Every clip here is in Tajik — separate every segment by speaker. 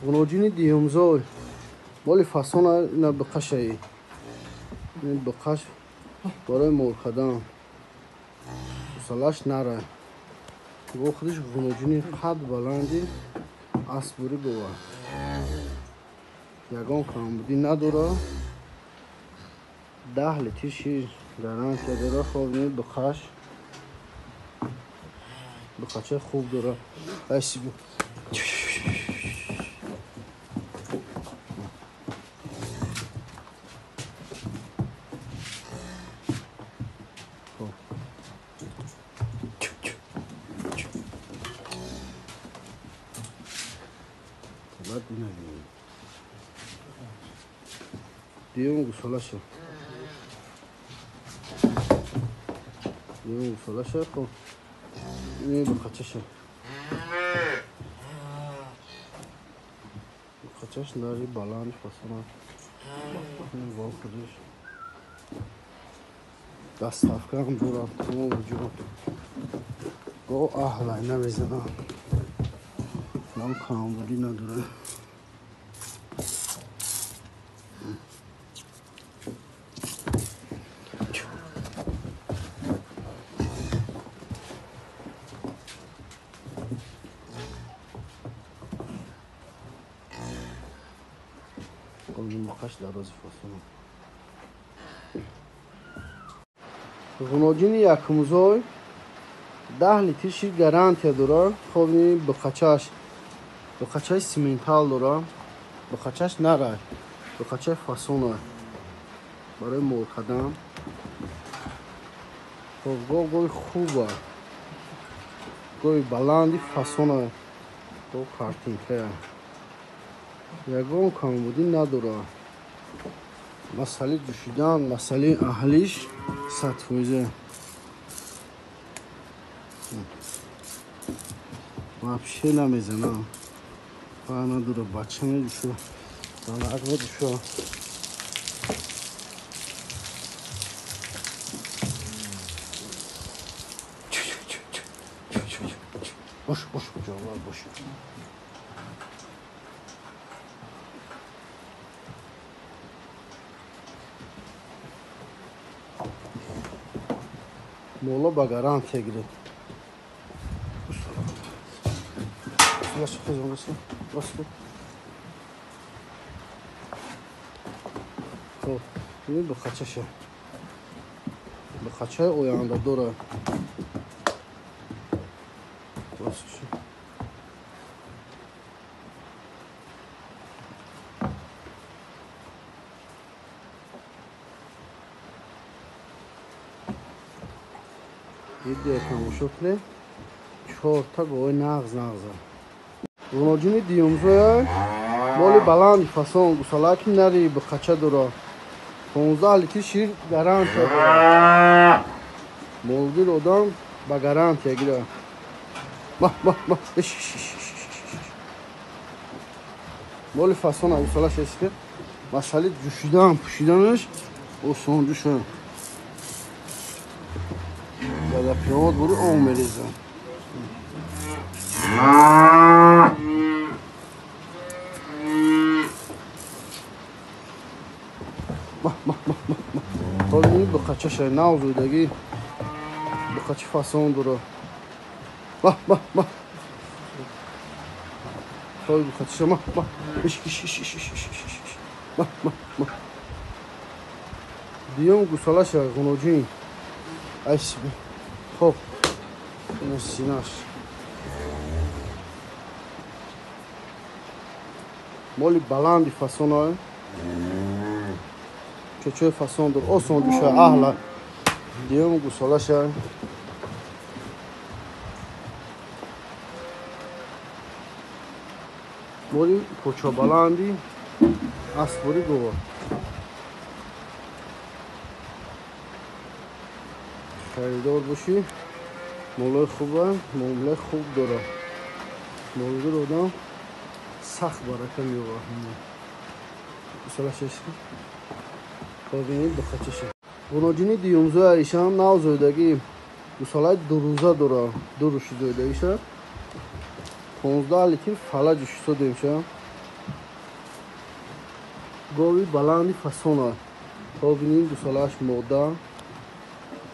Speaker 1: Ғуноҷини дуюмзой. Моли фасона ина биқашаи. Ин биқаш барои мол кардан. Гусалаш нара. Го худиш ғуноҷини қад баланди асбури гова. Ягон камбудӣ надора. 10 литр шир гарантия дора. Хоб ин биқаш. Биқача хуб дора. Айсиб. Дуюм гусолаша. Дуюм гусолаша. Хоб. Ин биқачаша. Биқачаш нари баланд фасона. Ин вол худиш. Доставкам дора тамом ҷо. Го аҳлай намезанам. Нам камбудӣ надора. Ғуноҷини якумзой 10 литр шир гарантия дора. Хоб ин биқачаш. Биқачаи симентал дора. Биқачаш нара. Биқачаи фасона. Барои мол кардан. Хоб гов гови хуба. Гови баланди фасона. Гов картинкая. Ягон камбудӣ надора. Масъалаи ҷӯшидан, масъалаи аҳлиш 100%. Вообще намезанам. Фа надора, бача меҷӯша, занак меҷӯша. Бош, бош, ҷонвар, бош. Мола ба гарантия гиред. Хоб, ин биқачаша. Биқачаи оянда дора. Видео тамошо кунед. 4та гови нағз нағза. Ғуноҷини дуюмзоя моли баланди фасон гусалаки нари биқача дора. 15 литр шир гарантия дора. Молгир одам ба гарантия гира. Ма ма ма. Моли фасона гусалаш эст ки масъалаи ҷӯшидан пӯшиданаш осон ҷӯша. Зада пиёд буру об мерезам. Ма ма ма ма. Хоб ин биқачаша нав зудагӣ. Биқачи фасон дора. Ма ма ма. Хоб биқачаша ма ма. Иш иш иш иш иш иш. Ма ма ма. Дуюм гусолаша ғуноҷин. Айсиби. Хоб. Ина синаш. Моли баланди фасона. Чочои фасон дор. Осон ҷӯша аҳла. Дуюм гусолаша. Моли почобаланди асбори гова. Харидор бошӣ, молои хуба, муомилаи хуб дора. Молгир одам сахт барака меёбад. Бибинед биқачаша. Ғуноҷини дуюмзоя ишам нав зоидагӣ гусолаи дурӯза дора. Ду рӯши зоидагиша. 15 литр фалаҷи шусо демша. Гови баланди фасона. То бинем гусолааш мода.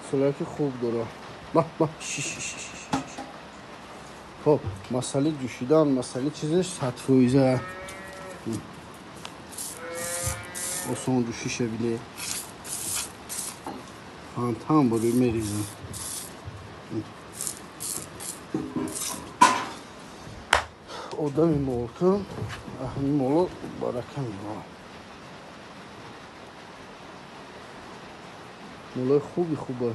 Speaker 1: Гусолаки хуб дора. Ма ма шиш. Хоб, масъали ҷӯшидан, масъали чизеш 100%. Осон ҷӯшиша бине. Фонтан боли меризам. Одами молкун, аҳми моло барака меёбад. Молои хуби хуба.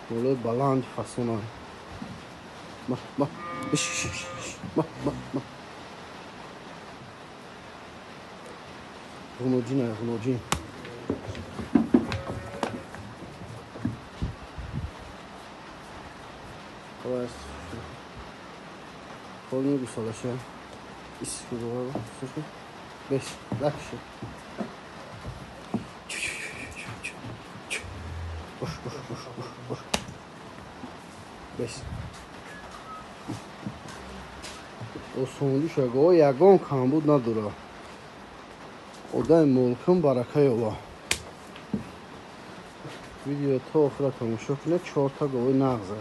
Speaker 1: Молои баланди фасона. Ма ма ма ма ма. Ғуноҷин ай ғуноҷин. Холни гусолаша. Ис кудова. Беш, лакши. Бош, бош, бош, бош, бош. Беш. Осондиша го ягон камбуд надора. Одами молкун барака ёба. Видео то охира тамошо кунед, чорта гови нағза.